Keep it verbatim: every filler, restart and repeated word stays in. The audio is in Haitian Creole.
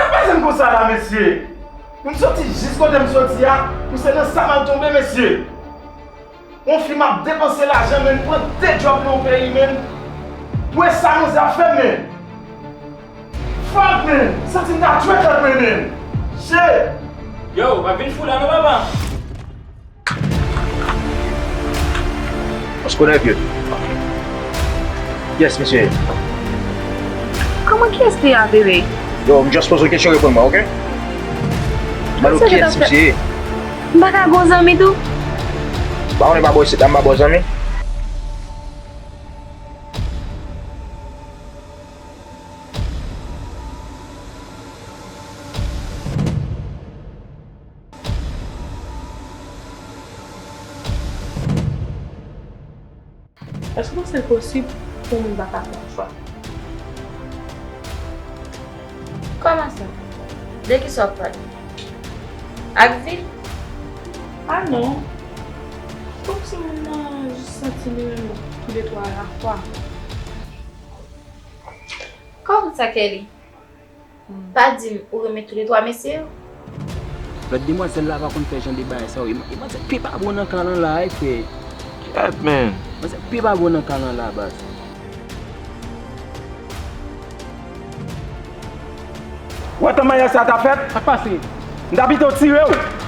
Sa pase m konsa la, mesye. M soti jis kote m soti a, pou se nan sa m al tonbe, mesye. Yon fi m ap depanse lajan, men pran de djòb nan yon peyi, men. Wè sa manzè ap fè m, men. Fuck, men. Santi m ta tjwe tèt mwen, men. Shit. Yo, pa vin fou la non, papa. What's going on, dude? Yes, mesye. Kòman, kiyès li a, bebe? Yo, m just poze yon kesyon, reponn mwen, oke? Mande w kiyès misye ye. M pa ka gon zanmi tou? M pa konnen, pa bò isit la, m pa bò zanmi. Èske w panse l posib pou yon moun pa ka fè yon chwa? Kòman sa? De kisa w ap pale? Ak vi? Ah non. Kòmsi moun nan jis santi li renmen tou de twa alafwa. Kòman sa, Kelly? Pa di m ou renmen tou de twa mesye yo? Lòt demwazèl la pa konn fè jan de bagay sa yo. E, e manzè pye pa bon nan kan lan la, wi, frè. Kèt, man. Manzè pye pa bon nan kan lan la, baz. Wè tan mayaj sa ta fèt? Sa k pase? M ta pito tire w.